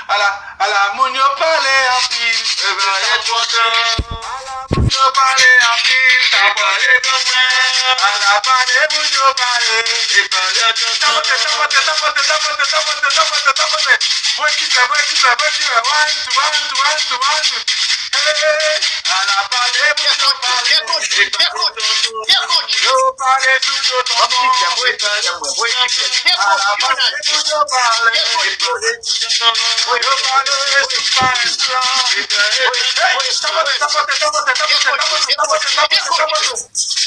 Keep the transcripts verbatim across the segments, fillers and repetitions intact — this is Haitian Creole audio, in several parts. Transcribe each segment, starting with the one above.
Ala, ala moun yo pale anpil, e ba yo kontan. Ala moun yo pale anpil, sa pale pou mwen. Ala pale moun yo pale, e ba yo kontan. Tapote, tapote, tapote, tapote, tapote, tapote, tapote. Voye kiflè, voye kiflè, voye kiflè. One, two, one, two, one, two, one, two. Hey, ala pale moun yo pale, e ba yo kontan. Yo pale sou do tonton, e ba yo kontan. Ala pale moun yo pale, e ba yo Yo pale sou paj lan. Hey, tapote, tapote, tapote.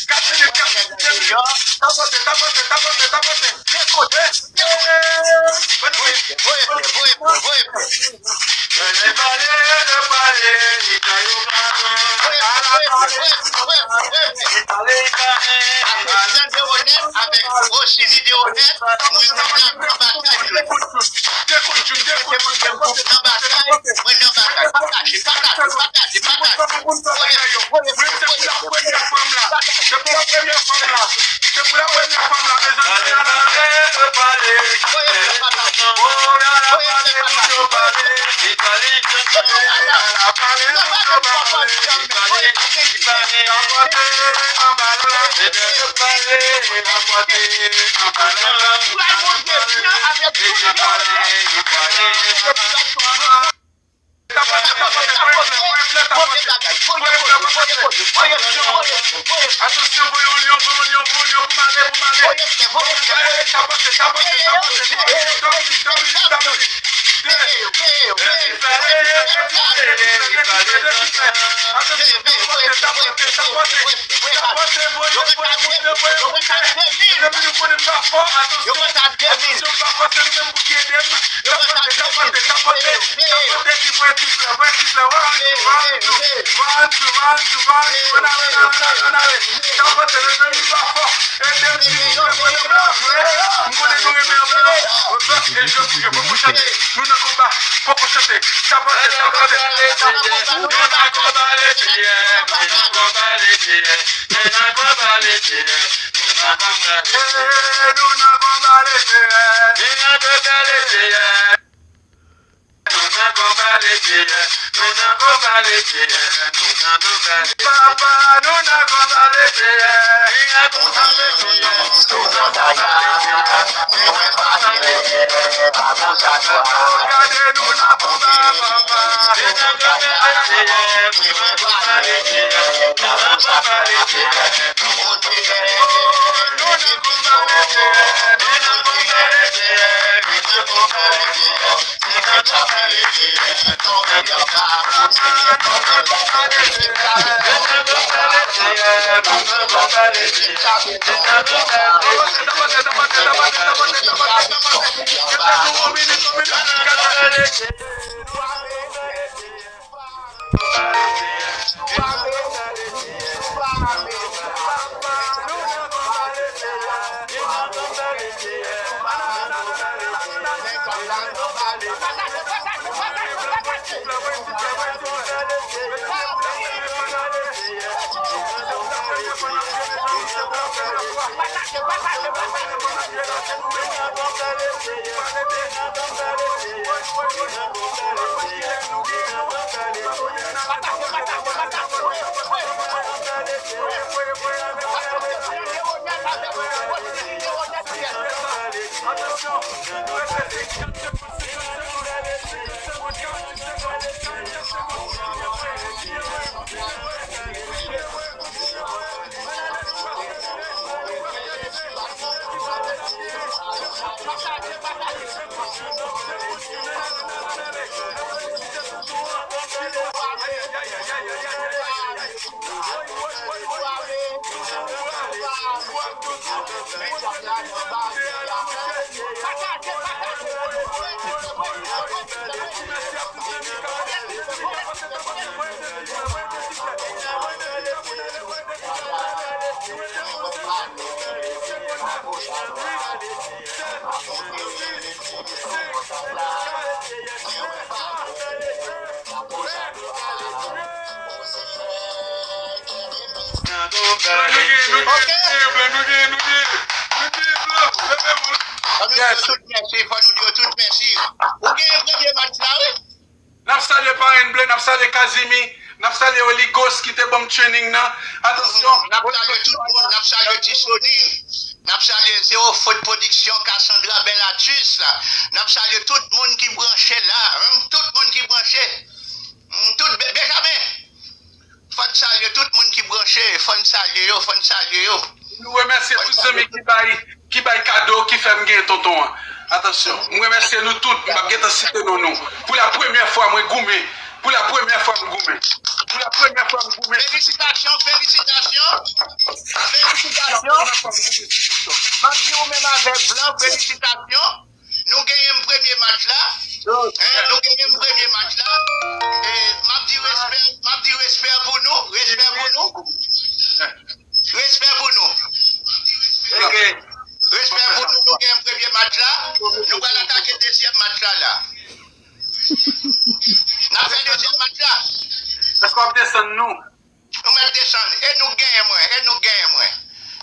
Kat minit, kat minit, de minit. Tapote, tapote, tapote, tapote. Hey, hey, bonn nwi. Yo pale, yo pale, yo pale. Ala pale. Avèk Jean Deronette, avèk Rochini Deronette, mwen menm nan batay yo. De kout, de kout, de kout. Nan batay, mwen nan batay. Pataje, pataje, pataje, pataje. Voye, voye, voye, voye. Se pou la premyè fwa m la. Se pou la premyè fwa m la, mezanmi. Voye, voye, pataje. Voye, voye, pataje. Atansyon, voye yon lyon, voye yon lyon, voye yon lyon pou m ale, pou m ale. Tapote, tapote, tapote, tapote. Veye yo, veye yo, veye yo, veye yo, veye yo, veye yo, veye yo, veye yo, veye yo. Atansyon, tapote, tapote, tapote, tapote. Tapote, voye, voye, voye, voye, voye. Mezanmi, nou konnen m pa fò, atansyon. Atansyon, m pa fò, se nou menm pou ki ede m. Tapote, tapote, tapote. Tapote ki voye kiflè, voye kiflè. One, two, one, two, one, two, one, two. Ann ale, ann ale, ann ale, ann ale. Tapote, mezanmi, m pa fò. Ede m, siouple, konnen m la vre. M konnen nou renmen anbyans. E jodi, fòk nou chante. Nou nan konba, fòk nou chante. Tapote, tapote. Nou nan konba, nou nan konba. Nou nan konba, nou nan konba. Nou nan konba leche, nou nan konba leche, nou nan konba leche. Papa, nou nan konba leche. Nou nan konba leche, nou nan konba leche. Gade nou nan konba, papa. Nou nan konba leche, nou nan konba leche, nou nan konba leche. Nou nan konba leche, nou nan konba leche, nou nan konba leche. Fò nou di yo tout mèsi, fò nou di yo tout mèsi. Ou gen premye match la, wi. salye Kazimi, n ap salye Oligos ki te ban m training nan. Atansyon. N ap salye tout moun, n ap salye Ti Sony, n ap salye Zero Faute Production, Cassandra, Bèl Atis, n ap salye tout moun ki branche la, hein, tout moun ki branche. Mm, tout Be- Benjamin, fò n salye tout moun ki branche, fò n salye yo, fò n salye yo. Nou remèsye tout zanmi ki bay, ki bay kado ki fè m gen tonton an. Atansyon, m remèsye nou tout, m p ap gentan site non nou. Pou la premyè fwa mwen goumen, pou la premyè fwa m goumen. Pou la premyè fwa m goumen. Felisitasyon, felisitasyon, felisitasyon. M ap di ou menm avèk blan, felisitasyon. Nou genyen premye match la. Hein, nou genyen premye match la. E, m ap di respè, m ap di respè pou nou, respè pou nou. Respè pou nou. Ok. Respè pou nou, nou genyen premye match la. Nou pral atake dezyèm match la la. N ap fè dezyèm match la. Èske w ap desann nou? Nou mèt desann. E nou genyen mwen, e nou genyen mwen.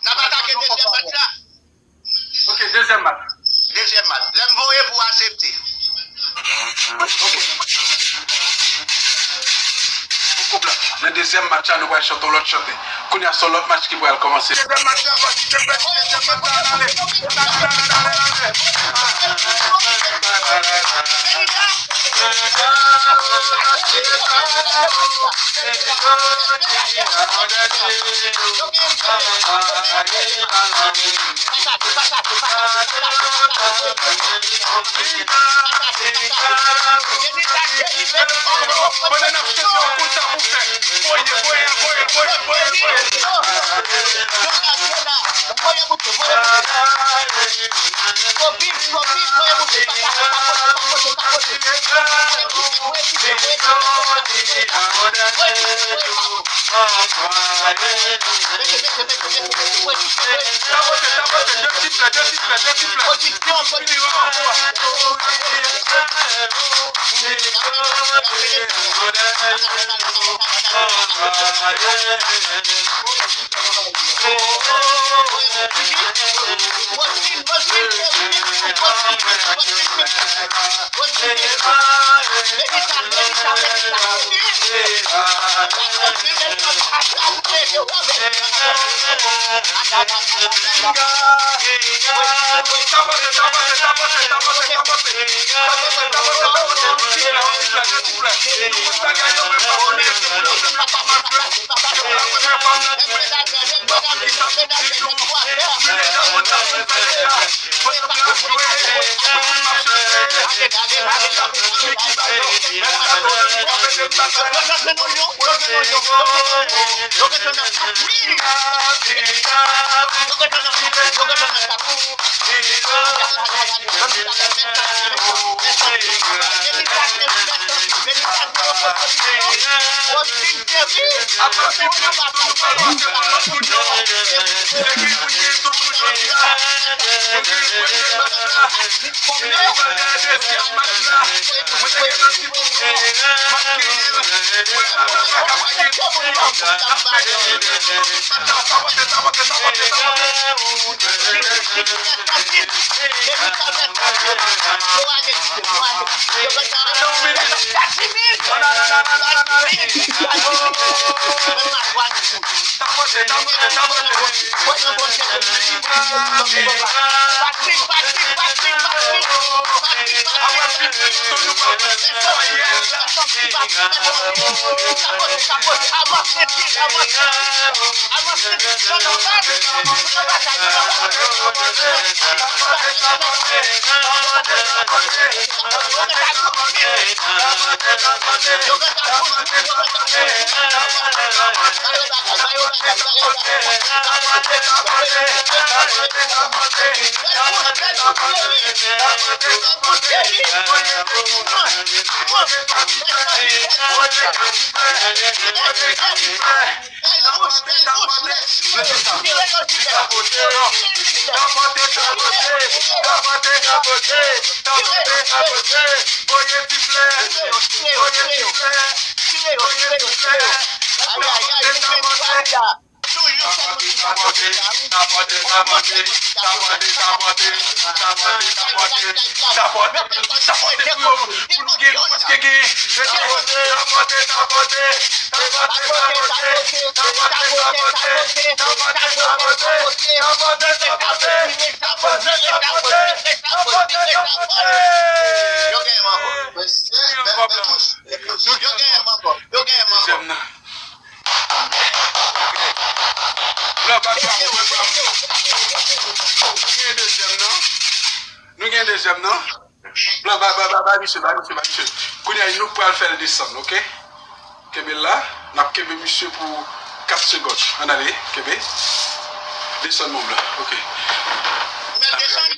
N ap atake dezyèm match la. Ok, dezyèm match. Dezyèm match. Lè m voye pou w aksepte. Ok. Pou koup la. Nan dezyèm match la, nou pral chante yon lòt chante. Kounye a, se yon lòt match ki pral kòmanse. Dezyèm match la, pati de pèdi, dezyèm match la, ale. Dezyèm match la, ale, ale. Pandan n ap chante, w konn sa pou fè. Voye, voye, voye, voye, voye, voye. Voye moute, voye moute. Kopi, kopi, voye moute. Pa kase, pa kote, pa kote, pa kote. Voye moute, voye moute, voye moute. Voye moute, voye moute. Mete, mete, mete, mete, mete, mete, mete. Tapote, tapote, de ti flè, de ti flè, de ti flè. Pozisyon, pozisyon. Tapote, tapote, tapote, tapote, tapote, tapote, tapote, tapote, tapote, tapote pou yo, pou nou gen, nou prèske gen. Tapote, tapote, tapote, tapote, tapote, tapote, tapote, tapote, tapote, tapote, tapote, tapote, tapote, tapote, tapote, tapote. Yo genyen ankò. Mesye, bèl, bèl touch. Bèl touch. Yo genyen ankò. Yo genyen ankò. Blan, bat bra m, bat bra m. Nou gen dezyèm, non? Nou gen dezyèm, non? Blan, bay, bay, bay, bay misye, bay misye, bay misye. Kounye a, nou pral fè l desann, oke? Kenbe l la, n ap kenbe misye pou kat segonn. Ann ale, kenbe. Desann, mon blan, oke. Mèt desann.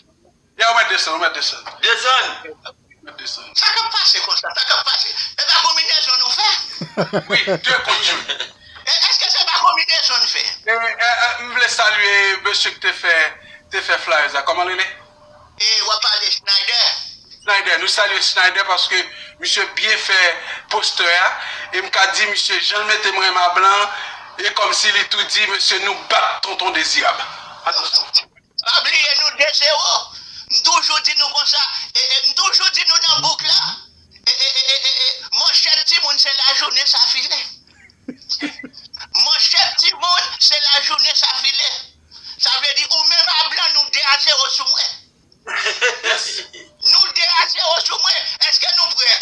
Ya, ou mèt desann, ou mèt desann. Desann. Ou mèt desann. Sa k ap pase konsa? Sa k ap pase? E pa konbinezon nou fè? Wi, de kont youn. E èske se pa konbinezon n fè? E, e, e, m vle salye mesye ki te fè, te fè flyers la. Kòman l rele? E, w ap pale Snyder. Snyder, nou salye Snyder paske misye byen fè postè a. E m ka di misye, jan l mete m renmen blan, e kòmsi li tou di, mesye, nou bat Tonton Dezirab. Atansyon. Pa bliye nou de zewo. M toujou di nou konsa, e, e, m toujou di nou nan bouk la, e, e, e, e, e, e, manchèt timoun se lajounen sa file. Manchèt timoun se lajounen sa file. Sa vle di ou menm a blan nou de a zewo sou mwen. Yes. Nou de a zewo sou mwen. Èske nou prè?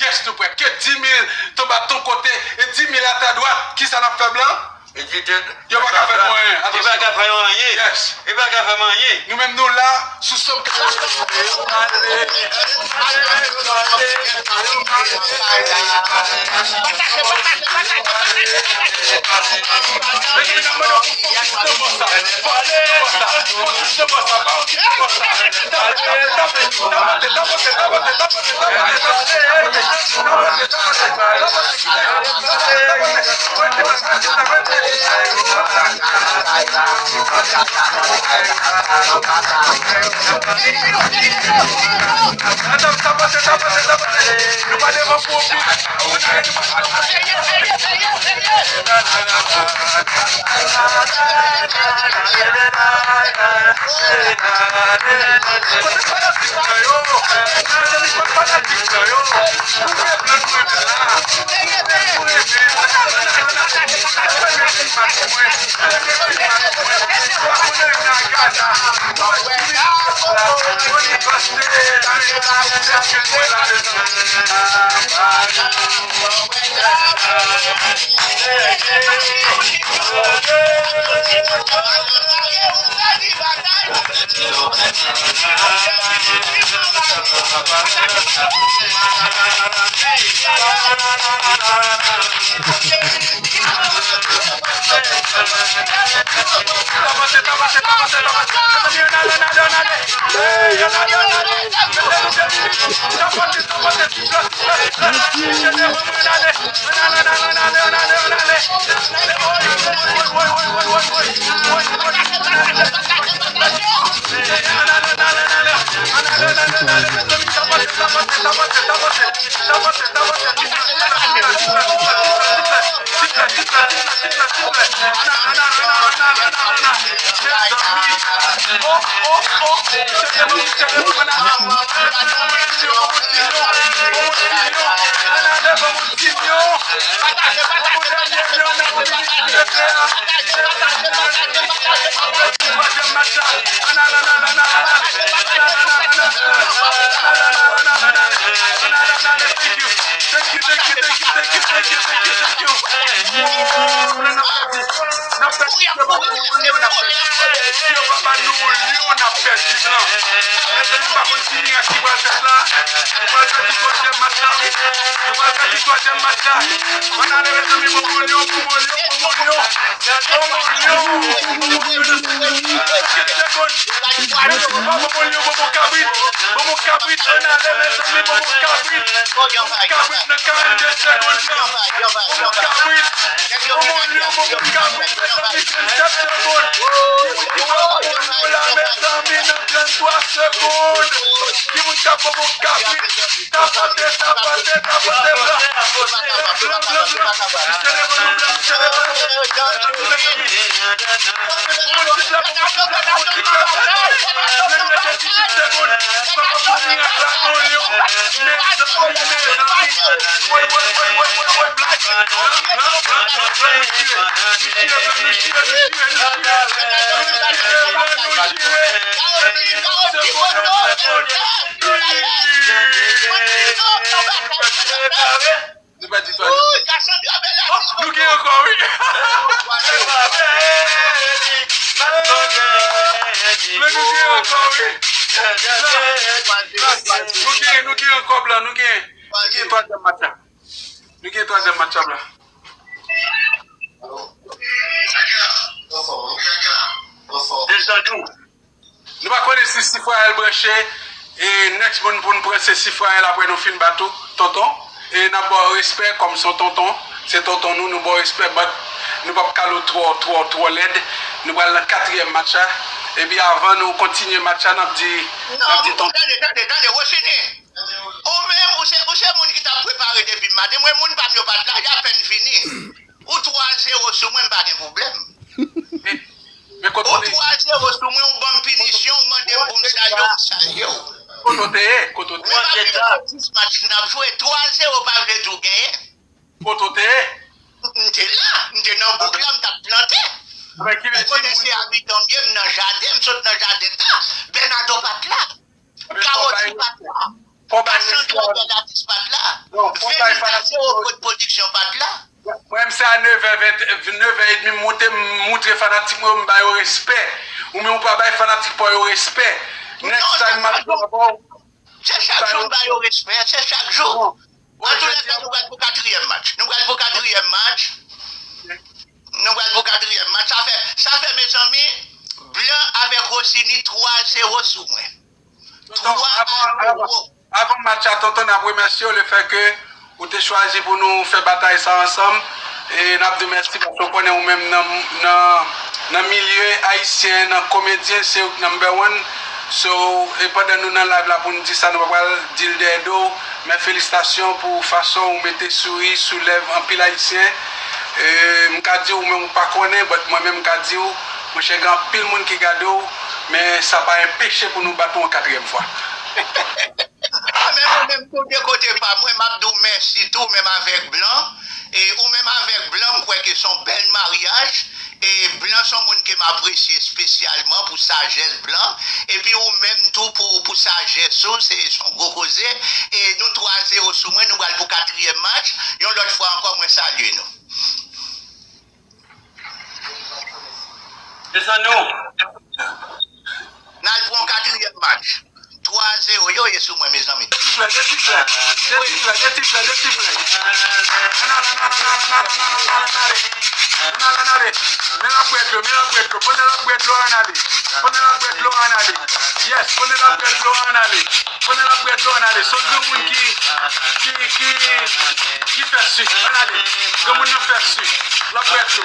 Yes, nou prè. Ke dis mil tonbe a ton kote e dis mil a ta dwat. Kisa n ap fè blan? Yo pa ka fè nou anyen. Yo pa ka fè nou anyen. Yes. Yo pa ka fè m anyen. Nou menm nou la sou sòm. Thank you, thank you, thank you, thank you, thank you, thank you, thank you. N ap pèdi, n ap pèdi, n ap pèdi. Si yo pa ba nou yon lyon, n ap pèdi blan. Mezanmi, m pa konn ki mirak ki pral fèt la. Nou pral pèdi twazyèm match la, wi. Nou pral pèdi twazyèm match la. Ann ale, mezanmi, bon, bon lyon, bon, bon lyon, bon, bon lyon. Bon, bon lyon, bon, bon lyon, bon, bon lyon. Kèk segonn. Bon, bon, bon lyon, bon, bon kabrit. Bon, bon kabrit, ann ale, mezanmi, bon, bon kabrit. Bon, bon kabrit nan karannde segonn nan. Bon, bon kabrit. Bon, bon lyon, bon, bon kabrit, mezanmi, vennsèt segonn. Ki moun ki pral bon lyon la, mezanmi, nan tranntwa segonn? Ki moun k ap bon, bon kabrit? Tapote, tapote, tapote. Blan, blan, blan, blan. Misye devan nou, blan, misye devan nou. Yon ti blan pou nou, yon ti blan pou nou, yon ti blan pou nou. Mwen rete dizuit segonn. Kòman pou mirak la nan Lyon? Mezanmi, mezanmi. Woy, woy, woy, woy, woy, woy, blan. Blan, blan, blan, blan, nou tire. Nou tire, blan, nou tire, nou tire, nou tire. Nou tire, blan, nou tire. Segonn, segonn. Nou pèdi twazyèm. Oh, nou gen ankò, wi. Men nou gen ankò, wi. Nou gen, nou gen ankò, blan, nou gen. Nou gen twazyèm match la. Nou gen twazyèm match la, blan. Dejan nou. Nou pa konnen si Sifrayèl branche, e next moun pou n pran se Sifrayèl apre nou fin bat ou, tonton. E n ap ba w respè kòm se yon tonton, se tonton nou, nou ba w respè, but nou p ap kale w twò, twò, twò lèd. Nou pral nan katriyèm match la. Epi avan nou kontinye match la, n ap di, n ap di tonton. Tande, tande, tande, Rosini. Ou menm, ou se, ou se moun ki t ap prepare depi maten. Mwen, moun pa m yo pa t la, y apèn vini. Ou twa zewo sou mwen, m pa gen pwoblèm. Men, men kote w te ye? Ou twa zewo sou mwen, ou ban m pinisyon, ou mande m pou m salye w, m salye w. Kote w te ye? Kote w te ye? Men m ap di w, se dis match n ap jwe, twa zewo pa vle di w genyen. Kote w te ye? M te la, m te nan bouk la, m t ap plante. Ou konnen se abitan m ye, m nan jaden, m sot nan jaden ta. Bernardo pa t la. Kawòti pa t la. Kasandra Bèl Atis pa t la. Venita Zero Fot Pwodiksyon pa t la. Mwen menm se a nevè, ven, nevè edmi m moute, m moutre fanatik mwen yo, m ba yo respè. Ou menm ou pa bay fanatik pa w yo respè. Next time m ap jwe avè w. Se chak jou m ba yo respè, se chak jou. Antouka, nou pral pou katriyèm match. Nou pral pou katriyèm match. Nou pral pou katriyèm match. Sa fè, sa fè, mezanmi, Blan avèk Rosini twa zewo sou mwen. Twa a zewo. Avan match la, tonton, n ap remèsye w lefètke ou te chwazi pou nou fè batay sa ansanm. E n ap di w mèsi paske w konnen ou menm nan, nan, nan milye ayisyen, nan komedyen, se ou k number one. So, e pandan nou nan live la pou n di sa, nou pa pral di l dèyè do w. Men felisitasyon pou fason ou mete souri sou lèv anpil ayisyen. E, m ka di w, ou menm ou pa konnen, but mwen menm m ka di w, monchè, gen anpil moun ki gade w, men sa pa enpeche pou nou bat ou an katriyèm fwa. A, men mwen menm tou de kote pa mwen, m ap di w mèsi tou, menm avèk Blan. E ou menm avèk Blan, m kwè ke se yon bèl maryaj. E Blan se yon moun ke m apresye espesyalman pou sajès Blan. Epi ou menm tou pou, pou sajès ou, se, se yon gwo koze. E nou twa zewo sou mwen, nou pral pou katriyèm match. Yon lòt fwa ankò, mwen salye nou. Desann nou. N al pou yon katriyèm match. Twa zewo, yo ye sou mwen, mezanmi. De tiflè, de tiflè, de tiflè, de tiflè, de tiflè. Ann ale, ann ale, ann ale, ann ale, ann ale, ann ale. Ann ale, ann ale. Men l ap bwè dlo, men l ap bwè dlo. Pandan l ap bwè dlo a, ann ale. Pandan l ap bwè dlo a, ann ale. Yes, pandan l ap bwè dlo a, ann ale. Pandan l ap bwè dlo a, ann ale. Se yon granmoun ki, ki, ki, ki fè sik. Ann ale. Granmoun nan fè sik. L ap bwè dlo.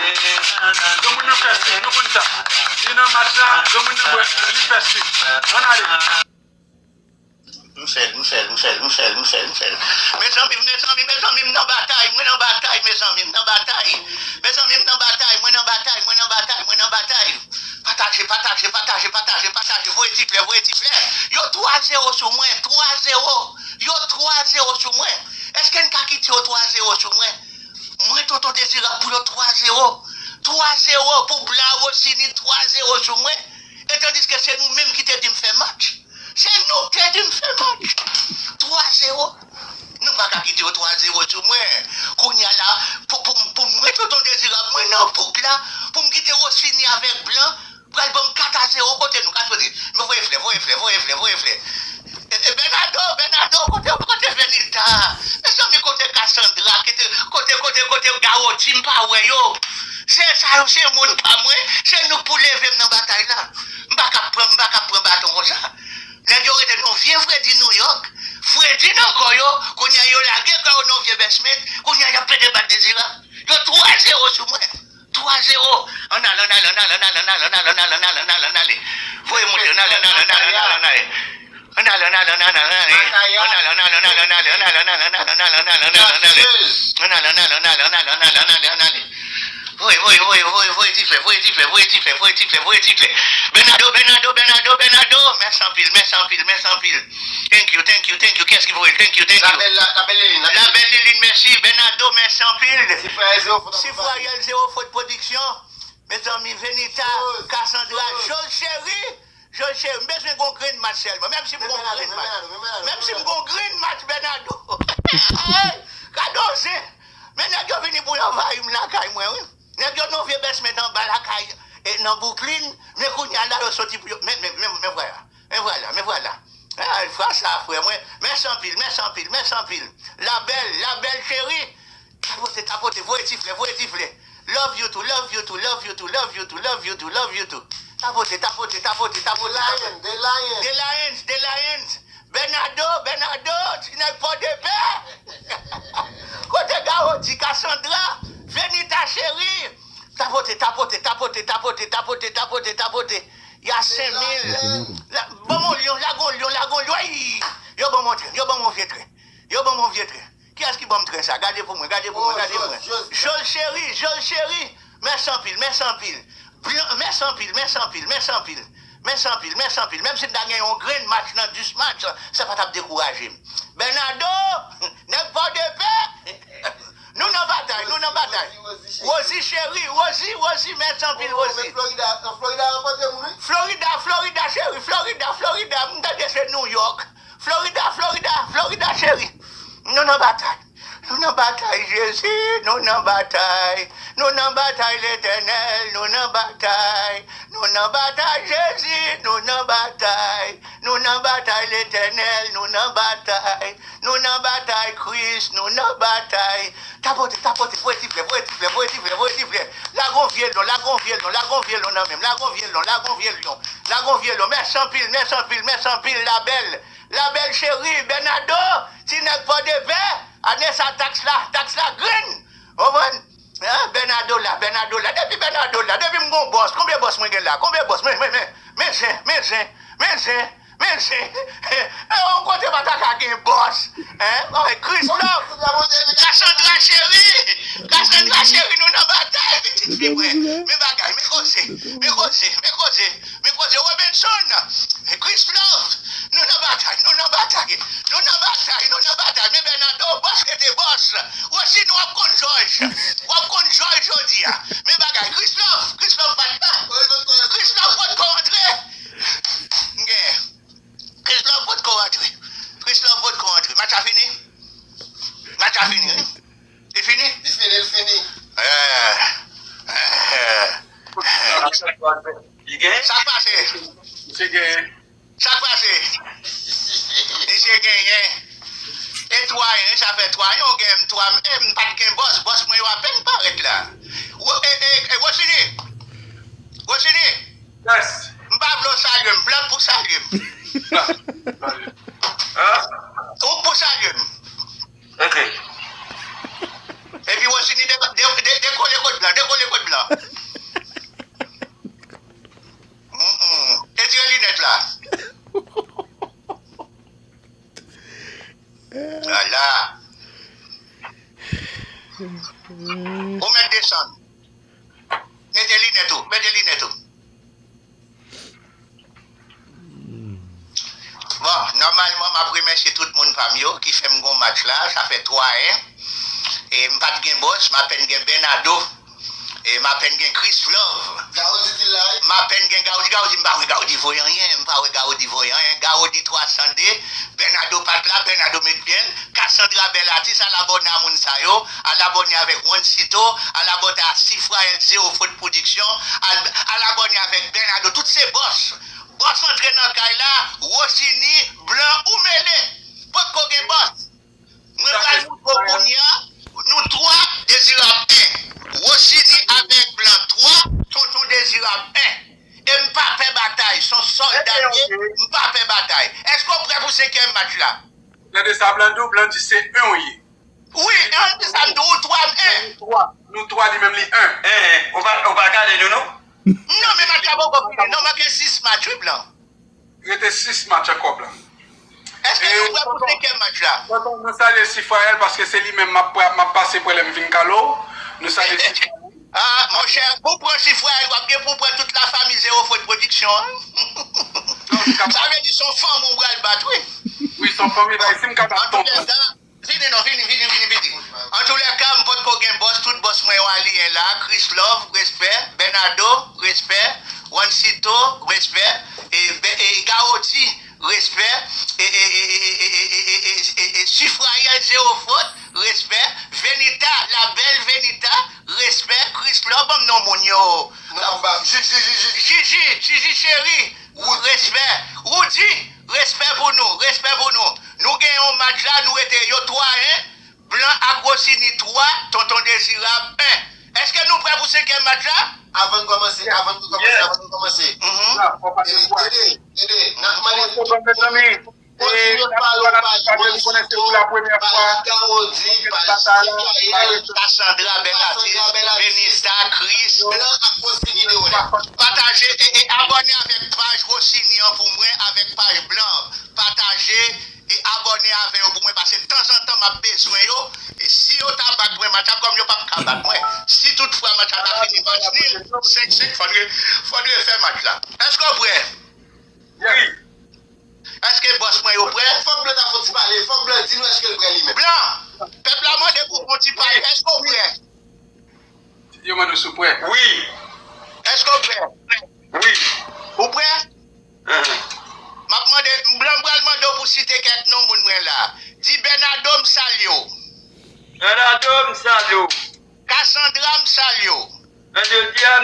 Granmoun nan fè sik. Nou konn sa. Li nan match la, granmoun nan bwè, li fè sik. Ann ale. M fè l, m fè l, m fè l, m fè l, m fè l, m fè l, m fè l. Mezanmi, mezanmi, mezanmi, m nan batay, mwen nan batay, mezanmi, m nan batay. Mezanmi, m nan batay, mwen nan batay, mwen nan batay, mwen nan batay. Pataje, pataje, pataje, pataje, pataje, voye tiflè, voye tiflè. Yo twa zewo sou mwen, twa zewo. Yo twa zewo sou mwen. Èske n ka kite yo twa zewo sou mwen? Mwen, Tonton Dezirab, pou yo twa zewo. Twa zewo pou Blan Rosini, twa zewo sou mwen. E tandiske se nou menm ki te di m fè match. Se nou k te di m fè match. Twa zewo. Nou pa ka kite yo twa zewo sou mwen. Kounye a la, pou, pou, pou mwen, Tonton Dezirab, mwen nan bouk la, pou m kite Rosini avèk Blan, pral ban m kat a zewo, kote nou ka soti? Men voye flè, voye flè, voye flè, voye flè. E, e, Bernardo, Bernardo, kote, kote Venita? Mezanmi, kote Cassandra? Kote, kote, kote, kote Gawoti? M pa wè yo. Se sa yo, se moun pa mwen. Se nou k pou leve m nan batay la. M pa ka pran, m pa ka pran baton konsa. Nèg yo rete nan vye Fredi New York. Fredi nan kò yo. Kounye a yo lage kò yo nan vye basement. Kounye a y ap plede bat Dezirab. Yo twa zewo sou mwen. Twa zewo. Ann ale, ann ale, ann ale, ann ale, ann ale, ann ale, ann ale, ann ale, ann ale, ann ale. Voye moute, ann ale, ann ale, ann ale, ann ale, ann ale. Ann ale, ann ale, ann ale, ann ale, ann ale. Ann ale, ann ale, ann ale, ann ale, ann ale, ann ale. Ann ale, ann ale, ann ale, ann ale, ann ale, ann ale. Ann ale, ann ale, ann ale, ann ale, ann ale, ann ale, ann ale. Voye, voye, voye, voye, voye ti flè, voye ti flè, voye ti flè, voye ti flè, voye ti flè. Bernardo, Bernardo, Bernardo, Bernardo. Mèsi anpil, mèsi anpil, mèsi anpil. Thank you, thank you, thank you. Kiyès ki voye l? Thank you, thank you. Labèl, la- Labèl Lilin, Labèl Lilin. Labèl Lilin, mèsi. Bernardo, mèsi anpil. Sifrayèl Zéro Fot Akonpaye. Sifrayèl Zéro Fot Pwodiksyon. Mezanmi, Venita, Cassandra, Jol Cheri. Jol Cheri, m bezwen gon grenn match sèlman. Menm si m gon grenn match. Menm si m gon grenn match, Bernardo. Hey, gade yon zen. Men nèg yo vini pou yo anvayi m lakay mwen, wi. Nèg yo nan vye basement anba lakay, e, nan Brooklyn, men kounye a la yo soti pou yo. Men, men, men, men vwala. Men vwala, men vwala. Ah, fwa sa, frè mwen. Mèsi anpil, mèsi anpil, mèsi anpil. Labèl, Labèl cheri. Tapote, tapote, voye ti flè, voye ti flè. Love you too, love you too, love you too, love you too, love you too, love you too, love you too. Tapote, tapote, tapote, tapote, tapote. The Lions, the Lions. The Lions, the Lions. Bernardo, Bernardo, ti nèg Pòdepè. Kote Gawo di Cassandra, Venita cheri. Tapote, tapote, tapote, tapote, tapote, tapote, tapote. Y a senk mil. La, ban m yon lyon, lagon lyon, lagon lyon. Ey! Yo ban m yon tren, yo ban m yon vye tren. Yo ban m yon vye tren. Kiyès ki ban m tren sa? Gade pou mwen, gade pou mwen, gade pou mwen. Jol cheri, Jol cheri. Mèsi anpil, mèsi anpil. Blan- Mèsi anpil, mèsi anpil, mèsi anpil. Mèsi anpil, mèsi anpil. Menm si m ta gen yon grenn match nan dis match, sa pa t ap dekouraje m. Bernardo, nèg Pòdepè. Nou nan batay, nou nan batay. Rosie cheri, Rosie, Rosie, mèsi anpil, Rosie. Florida, Florida rankontre moun, wi. Florida, Florida cheri, Florida, Florida. M tande se New York. Florida, Florida, Florida cheri. Nou nan batay. Nou nan batay, Jezi, nou nan batay. Nou nan batay, Letènèl, nou nan batay. Nou nan batay, Jezi, nou nan batay. Nou nan batay, Letènèl, nou nan batay. Nou nan batay, Kris, nou nan batay. Tapote, tapote, voye ti flè, voye ti flè, voye ti flè, voye ti flè. Lagon vye lyon, lagon vye lyon, lagon vye lyon nan men m. Lagon vye lyon, lagon vye lyon. Lagon vye lyon. Mèsi anpil, mèsi anpil, mèsi anpil, Labèl. Labèl cheri, Bernardo, ti nèg Pòdepè, ane sa taks la, taks la grenn. Konprann? Hein? Bernardo la, Bernardo la. Depi Bernardo la, depi m gon bòs, konbyen bòs mwen gen la? Konbyen bòs? Men, men, men, men zen, men zen, men zen, men zen. E yon kote pa ta ka gen bòs. Hein? Ay, Christophe. Cassandra cheri, Cassandra cheri, nou nan batay, pitit fi mwen. Men bagay, men koze, men koze, men koze. Men koze Robinson, Christophe, nou nan batay, nou nan batay, nou nan batay, nou nan batay. Men Bernardo, bòs rete bòs. Rosie, nou w ap konn jòj. W ap konn jòj jodi a. Men bagay, Christophe, Christophe pa t la. Christophe potko rantre. Gen. Christophe potko rantre. Christophe potko rantre. Match la fini? Match la fini, wi. Li fini? Li fini, li fini. Eh, eh, eh. Li gen? Sa k pase? Misye gen. Sa k pase? Misye genyen. E twa yen, sa fè twa yen, ou gen m twa, e m pa t gen bòs, bòs mwen yo apèn parèt la. Wo-, e, e, e, Wosini! Wosini! Yes. M pa vle w salye m, Blan k pou salye m. Hein? Ou k pou salye m. Ok. Epi Wosini de-, de-, de-, dekole kot Blan, dekole kot Blan. Mm, mm. Retire linèt la. Ala. Ou mèt desann. Mete linèt ou, mete linèt ou. Bon, nòmalman, m ap remèsye tout moun pa m yo ki fè m gon match la. Sa fè twa en. E m pa t gen bòs, m apèn gen Bernardo. E m apèn gen Christophe. Gaudi di la, wi. M apèn gen Gaudi. Gaudi, m pa wè Gaudi voye anyen. M pa wè Gaudi voye anyen. Gaudi twa san de. Bernardo pa t la. Bernardo met pye l. Cassandra bèl atis. Al abòne a moun sa yo. Al abòne avèk Juancito. Al abòne a Sifrael Zéro Fot Pwodiksyon. Al, al abòne avèk Bernardo. Tout se bòs. Bòs antre nan kay la, Wosini, Blan, ou mele. Potko gen bòs. Mwen pral moutre w kounye a, nou twa, Dezirab en. Wosini avèk Blan twa, Tonton Dezirab en. E m pa pè batay, s on sòlda m ye, m pa pè batay. Èske w prè pou senkyèm match la? Tande sa Blan di w, Blan di se en w ye. Wi, e an di sa m di w, ou twa m en. Nou twa, nou twa, li menm li en. Eh, eh, ou pa, ou pa gade nou, non? Non, men match la poko fini. Non, manke sis match, wi, Blan. Rete sis match ankò, Blan. Èske nou prè pou senkyèm match la? Tonton, nou salye Sifrayèl paske se li menm m ap, m ap pase prè lè m vin kalo. Nou salye Sifrayèl. Ah, monchè, pou pran Sifrayèl, w ap gen pou pran tout lafanmi Zero Fot Pwodiksyon an. Sa vle di se yon fanmi w pral bat, wi. Wi, se yon fanmi, bay, si m ka bat tonton. Vini non, vini, vini, vini, vini. Antoulèka, m potko gen bòs, tout bòs mwen yo aliyen la. Chris Love, respè. Bernardo, respè. Juancito, respè. E, e Garody, respè. E, e, e, e, e, e, e, e, e, e, Sifrayèl Zero Fot, respè. Venita, la belle Venita, respè. Chris Love, ban m non moun yo. Jiji, Jiji cheri, respè. Rudy, respè pou nou, respè pou nou. Nou gen yon match la, nou rete yo twa en. Blan ak Rossini twa, Tonton Dezirab en. Èske nou prè pou senkyèm match la? Avan n kòmanse, avan n kòmanse, avan n kòmanse. Dede, Dede, n ap mande tout moun kontinye follow paj Juancito, paj Garody, paj Sifrayèl, Cassandra, Bèlatrice, Venita, Chris. Blan ak Rossini Leonel. Pataje e, e abòne avèk paj Rossini an pou mwen, avèk paj Blan. Pataje e abòne avè yo pou mwen, paske tanzantan m ap bezwen yo. E si yo ta bat mwen match la, kòm yo p ap ka bat mwen, si tout fwa match la ta fini match nil, senk senk, fò n re-, fò n refè match la. Èske w prè? Wi. Èske bòs mwen yo prè? Fòk Blan ta fè yon ti pale, fòk Blan di nou èske l prè li menm. Blan, pèp la mande pou fè yon ti pale, èske w prè? Yo mande w si w prè. Wi. Èske w prè? Wi. Ou prè? Ahan. M ap mande, m pral mande w pou site kèk non moun mwen la. Di Bernardo, m salye w. Bernardo, m salye w. Cassandra, m salye w. Angeldia,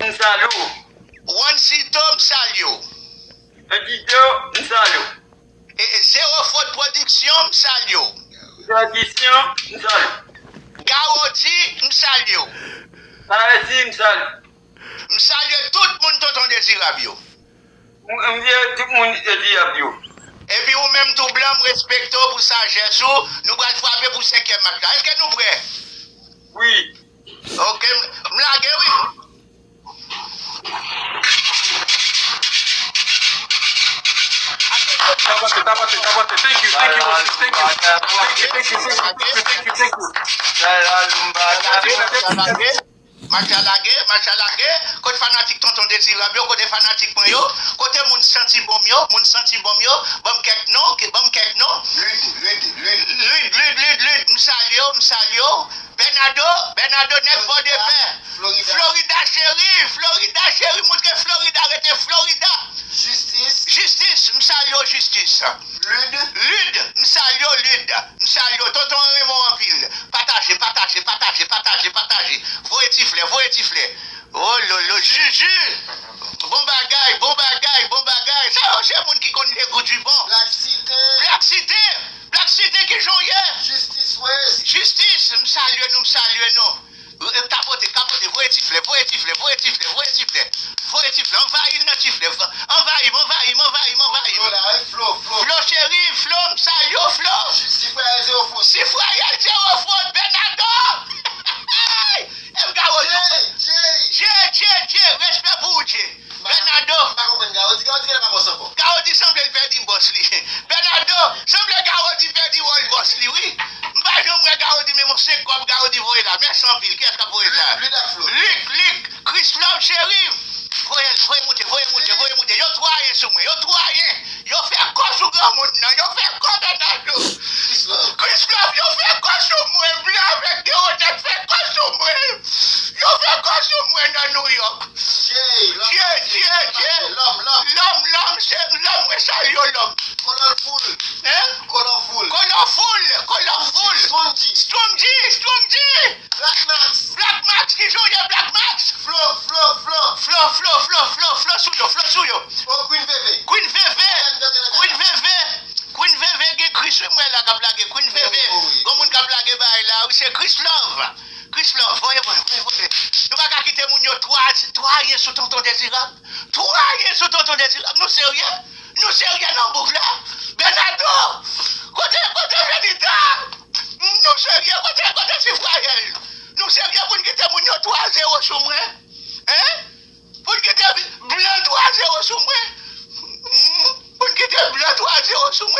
m salye w. Juancito, m salye w. Angelito, m salye w. E, e, Zero Fot Pwodiksyon, m salye w. Pwodiksyon, m salye w. Garody, m salye w. Paresi, m salye w. M salye tout moun Tonton Dezirab yo. M, m salye tout moun Dezirab yo. Epi ou menm tou Blan, m respekte w pou sajès ou. Nou pral frape pou senkyèm match la. Èske nou prè? Wi. Ok, m, m lage wi. Tapote, tapote, tapote. Thank you, thank you, Rosie. Thank you. Thank you, thank you, thank you, thank you, thank you, thank you. Match la lage, match la lage. Kote fanatik Tonton Dezirab yo, kote fanatik mwen yo, kote moun santi bon m yo, moun santi bon m yo, ban m kèk non, ke, ban m kèk non. Lid, Lid, Lid. Lid, Lid, Lid, Lid. M salye w, m salye w. Bernardo, Bernardo nèg Pòdepè. Florida. Florida cheri, Florida cheri, montre Florida rete Florida. Jistis. Jistis, m salye w, Jistis. Lid. Lid, m salye w, Lid. M salye w, tonton an renmen w anpil. Pataje, pataje, pataje, pataje, pataje. Voye ti flè, voye ti flè. Oh lolo, Juju. Bon bagay, bon bagay, bon bagay. Sa yo se moun ki konn le gou di bon. Black Cité. Black Cité. Black Cité, kijan w ye? Jistis West. Jistis, m salye nou, m salye nou. E, tapote, tapote, voye ti flè, voye ti flè, voye ti flè, voye ti flè. Voye ti flè, anvayi l nan ti flè. Anvayi m, anvayi m, anvayi m, anvayi m. Flo la, wi, Flo, Flo. Flo cheri, Flo, m salye w, Flo. Sifrayèl Zero Fot. Sifrayèl Zero Fot, Bernardo. E m Garody. Jay, Jay. Jay, Jay, Jay, respè pou ou, Jay. Bernardo. M pa konprann Garody. Garody genlè pa bòs ankò. Garody sanble l pèdi bòs li. Bernardo, sanble Garody pèdi wòl bòs li, wi. M pa janm wè Garody menm yon senk kòb Garody voye la. Mèsi anpil. Kiyès k ap voye sa? Luc, Luc ak Flo. Luc, Luc, Chris Love, cheri. Voye, voye moute, voye moute, voye moute. Yo twa en sou mwen, yo twa en. Yo fè kò sou granmoun nan, yo fè kò Bernardo. Chris Love. Chris Love, yo fè kò sou mwen. Blan avèk Deronèt fè kò sou mwen. Yo fè kò sou mwen nan New York. Jay, Jay, Jay, Jay. Lòm, lòm. Lòm, lòm, se lòm, mwen salye w, lòm. Colorful. Hein? Colorful. Colorful, colorful. Strong G. Strong G, Strong G. Black Max. Black Max, kijan w ye, Black Max? Flo, Flo, Flo. Flo, Flo, Flo, Flo, Flo sou yo, Flo sou yo. Oh, Queen Veve. Queen Veve. Queen Veve. Queen Veve gen Chris, wi, mwen la k ap lage. Queen Veve. Oh, wi. Gon moun k ap lage bagay la, wi, se Chris Love. Chris Love, voye, voye, voye, voye. Nou pa ka kite moun yo twa, twa yen sou Tonton Dezirab. Twa yen sou Tonton Dezirab. Nou serye? Nou serye nan boug la? Bernardo! Kote, kote Venita? Nou serye? Kote, kote Sifrayèl? Nou serye pou n kite moun yo twa zewo sou mwen? Hein? Pou n kite Blan twa zewo sou mwen? Hmm? Pou n kite Blan twa zewo sou mwen?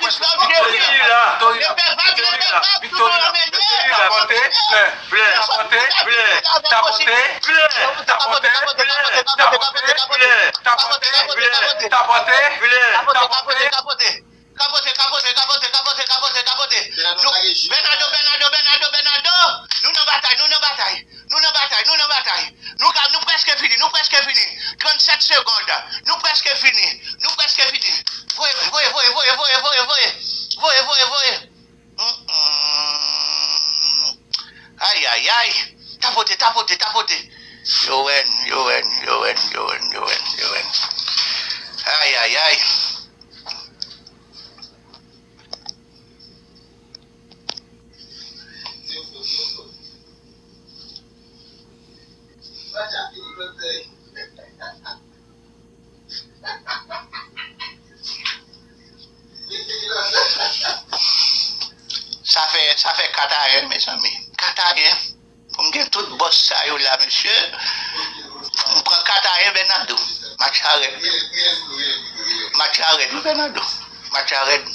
Jistis la, Jezi la. Lepè vag, lepè vag, tout moun anmennen. Tapote, flè, tapote, flè, tapote, flè, tapote, flè, tapote, flè, tapote, flè, tapote, flè, tapote, flè, tapote. Kapote, kapote, kapote, kapote, kapote, kapote. Bernardo, Bernardo, Bernardo, Bernardo. Nou nan batay, nou nan batay. Nou nan batay, nou nan batay. Nou ka, nou prèske fini, nou prèske fini. Trannsèt segond. Nou prèske fini, nou prèske fini. Voye, voye, voye, voye, voye, voye, voye. Voye, voye, voye. Mm, mm. Ay, ay, ay. Tapote, tapote, tapote. Yowen, yowen, yowen, yowen, yowen, yowen. Ay, ay, ay. Sa fè, sa fè kat a yen, mezanmi. Kat a yen. Pou m gen tout bòs sa yo la, mesye. M pran kat a yen, Bernardo. Match la rèd. Match la rèd, wi, Bernardo. Match la rèd.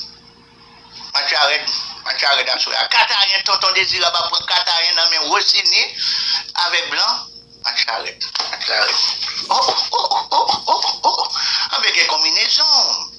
Match la rèd. Match la rèd aswè a. Kat a yen, tonton Dezirab ap pran kat a yen nan men Rosini avèk Blan. Match la rèd. Match la rèd. Oh, oh, oh, oh, oh, oh, oh. Anben gen konbinezon.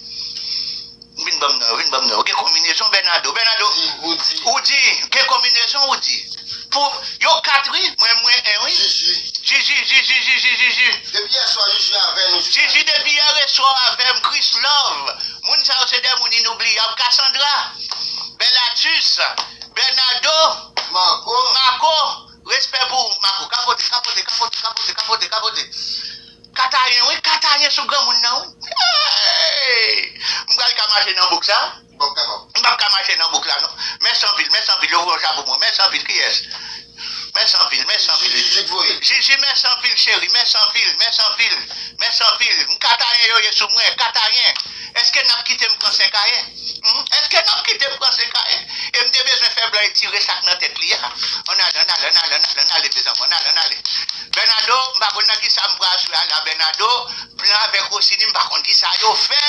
M vin Vin ban m non, vin ban m non. Gen konbinezon Bernardo, Bernardo. Woody, Woody. Woody, gen konbinezon Woody. Pou yo kat wi, mwen, mwen en wi. Jiji. Jiji, Jiji, Jiji, Jiji. Depi yè swa, Jiji avè nou. Jiji depi yè reswa avè m, Chris Love. Moun sa yo se de moun inoubliyab. Cassandra, Bellatus, Bernardo, Marco. Marco. Respè pou ou, Marco. Kapote, kapote, kapote, kapote, kapote, kapote. Katayen, wi, Katayen sou granmoun nan, wi. Hey! M pral ka mache nan bouk sa? M p ap kapab. M p ap ka mache nan bouk la, non. Mèsi anpil, mèsi anpil, yo voye yon chapo pou mwen. Mèsi anpil, kiyès? Mèsi anpil, mèsi anpil. Jiji, Jiji k voye l. Jiji, mèsi anpil, cheri. Mèsi anpil, mèsi anpil. Mèsi anpil. M Katayen yo ye sou mwen, Katayen. Èske n ap kite m pran senkayen? Hmm? Èske n ap kite m pran senkayen? E m te bezwen fè blan etire sa k nan tèt li a. Ann ale, ann ale, ann ale, ann ale, ann ale, mezanmi, ann ale, ann ale. Bernardo, m pa konn nan kisa m pral jwe a la, Bernardo. Blan avèk Rosini, m pa konn kisa yo fè.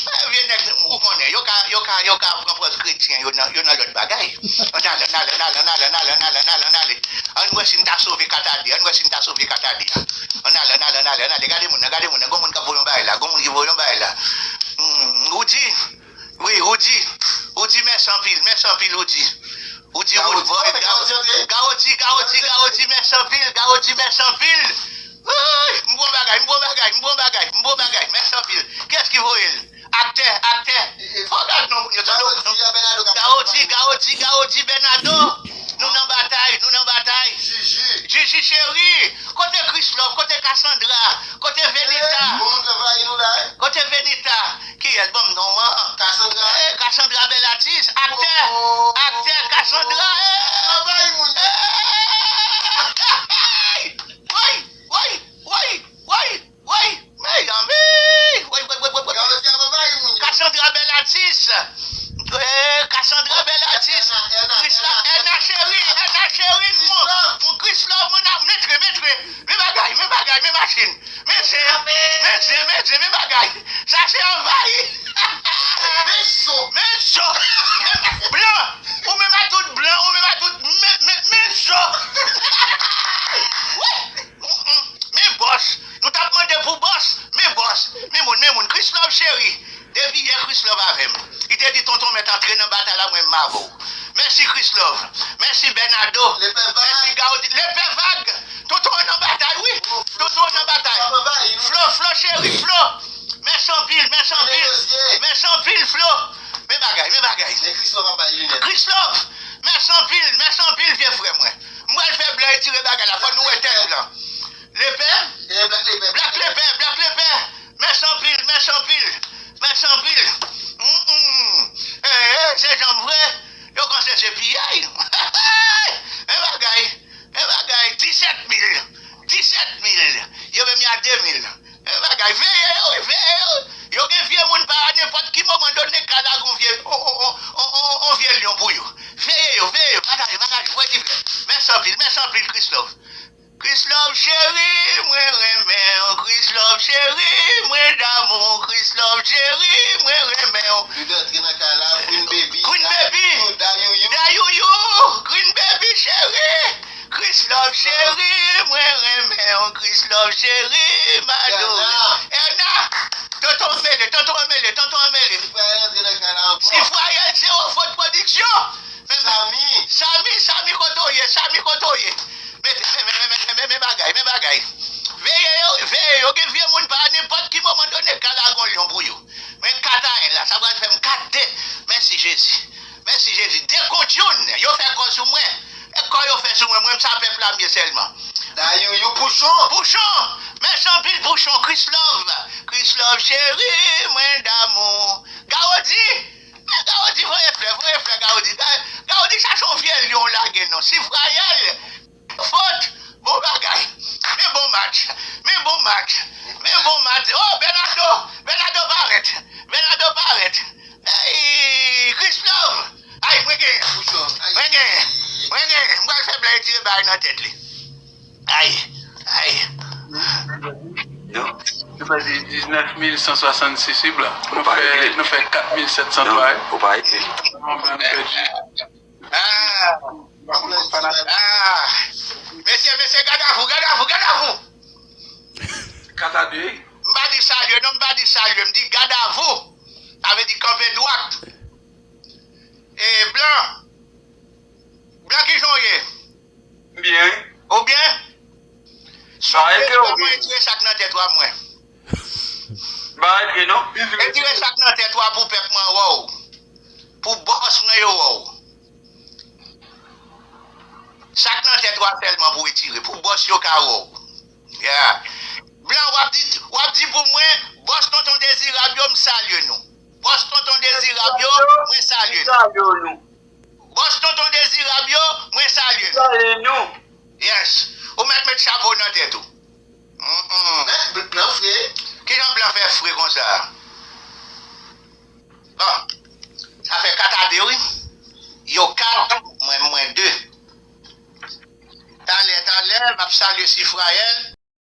Eh, vye nèg, ou konnen, yo ka, yo ka, yo ka pran pòz kretyen, yo nan, yo nan lòt bagay. Ann ale, ann ale, ann ale, ann ale, ann ale, ann ale, ann ale, ann ale. Ann wè si n ta sove Katade, ann wè si n ta sove Katade a. Ann ale, ann ale, ann ale, ann ale. Gade moun nan, gade moun nan. Gon moun k ap voye yon bagay la, gon moun ki voye yon bagay la. Hmm, Woody, wi, Woody. Woody, mèsi anpil, mèsi anpil, Woody. Woody, Woody, Gawodi, Gawodi, Gawodi, mèsi anpil, Gawodi, mèsi anpil. Woy, m bon bagay, m bon bagay, m bon bagay, m bon bagay, mèsi anpil. Kiyès ki voye l? Aktè, aktè. Fò w gad non moun yo, tande w. Gawodi, Gawodi, Gawodi, Bernardo. Nou nan batay, nou nan batay. Jiji. Jiji cheri. Kote Chris Love, kote Cassandra, kote Venita? Kote Venita? Kiyès? Ban m non an. Cassandra. Eh, Cassandra Belatis, aktè. Aktè Cassandra. Eh. Woy, woy, woy, woy, woy. Mezanmi! Woy, woy, woy, woy, woy. Cassandra Belatis. Eh, Cassandra Belatis. Chris Love, Erna cheri, Erna cheri, mon, mon Chris Love, mon a-, mètre, mètre. Men bagay, men bagay, men machin. Men zen, men zen, men zen, men bagay. Sa se anvayi. Men zo. Men zo. Men blan. Ou menm a tout blan, ou menm a tout, men, men, men zo. Wi. Mm, mm. Men bòs. Nou t ap mande pou bòs. Men bòs. Men moun, men moun. Chris Love cheri. Depi yè Chris Love avè m. Li te di tonton mèt antre nan batay la, mwen m avè w. Mèsi Chris Love. Mèsi Bernardo. Mèsi Gaudi. Lepè vag. Tonton an nan batay, wi. Tonton an nan batay. Flo, Flo cheri, Flo. Mèsi anpil, mèsi anpil. Mèsi anpil, Flo. Men bagay, men bagay. Chris Love. Mèsi anpil, mèsi anpil, vye frè mwen. M pral fè blan etire bagay la, fò nou wè tèt blan. Lepè? Black Lepè, Black Lepè. Mèsi anpil, mèsi anpil, mèsi anpil. Mm, mm. Eh, eh, se janm vre. Yo panse se piyay. Men bagay, men bagay. Disèt mil. Disèt mil. Yo menm y a de mil. Men bagay. Veye yo, veye yo. Yo gen vye moun pa nenpòt ki moman done ka lage on vye, on, on vye lyon pou yo. Veye yo, veye yo. Pataje, pataje. Voye ti flè. Mèsi anpil, mèsi anpil, Chris Love. Chris Love cheri, mwen renmen w. Chris Love cheri, mwen damou w. Chris Love cheri, mwen renmen w. Li antre nan kay la, Queen Baby. Queen Baby. Dayouyou. Dayouyou. Queen Baby cheri. Chris Love cheri, mwen renmen w. Chris Love cheri, m adore w. Erna. Tonton an mele, tonton an mele, tonton an mele. Sifrayèl antre nan kay la ankò. Sifrayèl, Zero Faute Production. Sami. Sami, Sami, kote w ye? Sami, kote w ye? Men, men, men bagay, men bagay. Veye yo, veye yo. Gen vye moun pa nenpòt ki moman done ka lage on lyon pou yo. Men Katayen la, sa pral fè m kat de. Mèsi Jezi. Mèsi Jezi. De kont youn, yo fè kò sou mwen. E kò yo fè sou mwen, mwen m sa pèp la m ye sèlman. Dayouyou Pouchon. Pouchon. Mèsi anpil Pouchon. Chris Love. Chris Love cheri, mwen damou. Gaudi. Men Gaudi voye flè, voye flè Gaudi. Ga-, Gaudi chache yon vye lyon lage non. Sifrayèl. Fòt. Bon bagay. Men bon match. Men bon match. Men bon match. Oh, Bernardo. Bernardo parèt. Bernardo parèt. Hey, Chris Love. Ay, mwen genyen. Mwen genyen. Mwen genyen. M pral fè blan etire bagay nan tèt li. Ay. Ay. Non. Se pa di diznèf mil san swasannsis wi blan. Nou fè, nou fè kat mil sèt san twa. Ou pa regle. Anvan blan nou pèdi. Ah. Ah. Mesye, mesye, gad avou, gad avou, gad avou. Kat a de. M pa di salye, non, m pa di salye, m di gad avou. Sa vle di kanpe dwat. E blan. Blan, kijan w ye? Byen. Ou byen? Si w Ba, vle ete w sèlman byen. Retire sa k nan tèt ou a mwen. Ba, ete non. Retire sa k nan tèt ou a pou pèp mwen wè w. Pou bòs mwen yo wè w. Sa k nan tèt ou a sèlman pou retire. Pou bòs yo ka wè w. Yeah. Blan, w ap di, w ap di pou mwen, bòs Tonton Dezirab yo, m salye nou. Bòs Tonton Dezirab yo, mwen salye nou. Salye nou. Bòs Tonton Dezirab yo, mwen salye nou. Salye nou. Yes. Ou mèt met chapo nan tèt ou. Mm-mm. Mèt blan fre. Kijan blan fè fre konsa? Bon. Sa fè kat a de, wi. Yo kat, mwen, mwen de. Talè, talè, m ap salye Sifrayèl.